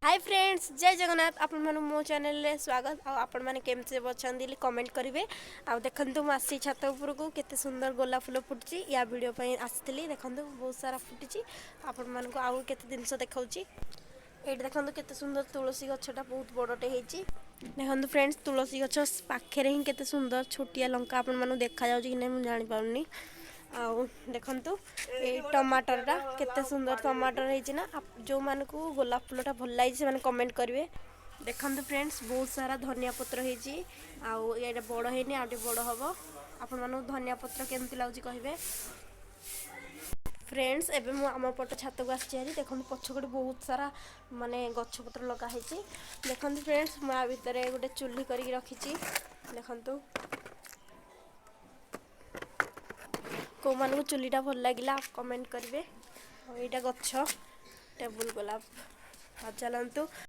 High friends, ଜୟ ଜଗନ୍ନାଥ। ଆପଣମାନଙ୍କୁ ମୋ ଚ୍ୟାନେଲରେ ସ୍ୱାଗତ। ଆଉ ଆପଣମାନେ କେମିତି ଅଛନ୍ତି, କମେଣ୍ଟ କରିବେ। ଆଉ ଦେଖନ୍ତୁ, ମୁଁ ଆସିଛି ଛାତ ଉପରକୁ। କେତେ ସୁନ୍ଦର ଗୋଲାପ ଫୁଲ ଫୁଟିଛି। ୟା ଭିଡ଼ିଓ ପାଇଁ ଆସିଥିଲି। ଦେଖନ୍ତୁ, ବହୁତ ସାରା ଫୁଟିଛି। ଆପଣମାନଙ୍କୁ ଆଉ କେତେ ଜିନିଷ ଦେଖାଉଛି। ଏଇଠି ଦେଖନ୍ତୁ, କେତେ ସୁନ୍ଦର ତୁଳସୀ ଗଛଟା ବହୁତ ବଡ଼ଟେ ହେଇଛି। ଦେଖନ୍ତୁ ଫ୍ରେଣ୍ଡସ୍, ତୁଳସୀ ଗଛ ପାଖରେ ହିଁ କେତେ ସୁନ୍ଦର ଛୋଟିଆ ଲଙ୍କା। ଆପଣମାନଙ୍କୁ ଦେଖାଯାଉଛି କି ନାହିଁ, ମୁଁ ଜାଣିପାରୁନି। ଆଉ ଦେଖନ୍ତୁ, ଏଇ ଟମାଟରଟା କେତେ ସୁନ୍ଦର ଟମାଟର ହେଇଛି ନା? ଯେଉଁମାନଙ୍କୁ ଗୋଲାପ ଫୁଲଟା ଭଲ ଲାଗିଛି, ସେମାନେ କମେଣ୍ଟ କରିବେ। ଦେଖନ୍ତୁ ଫ୍ରେଣ୍ଡସ୍, ବହୁତ ସାରା ଧନିଆ ପତ୍ର ହେଇଛି। ଆଉ ଏଇଟା ବଡ଼ ହେଇନି, ଆଉ ଟିକେ ବଡ଼ ହେବ। ଆପଣମାନଙ୍କୁ ଧନିଆ ପତ୍ର କେମିତି ଲାଗୁଛି, କହିବେ। ଫ୍ରେଣ୍ଡସ୍, ଏବେ ମୁଁ ଆମ ପଟ ଛାତକୁ ଆସିଛି ହାରି। ଦେଖନ୍ତୁ, ପଛପଟେ ବହୁତ ସାରା ମାନେ ଗଛପତ୍ର ଲଗା ହେଇଛି। ଦେଖନ୍ତୁ ଫ୍ରେଣ୍ଡସ୍, ମୁଁ ଆ ଭିତରେ ଗୋଟେ ଚୁଲି କରିକି ରଖିଛି। ଦେଖନ୍ତୁ, କେଉଁମାନଙ୍କୁ ଚୁଲିଟା ଭଲ ଲାଗିଲା, କମେଣ୍ଟ କରିବେ। ଆଉ ଏଇଟା ଗଛ ଟେବୁଲ୍ ଗୋଲାପ। ଆଉ ଚାଲନ୍ତୁ।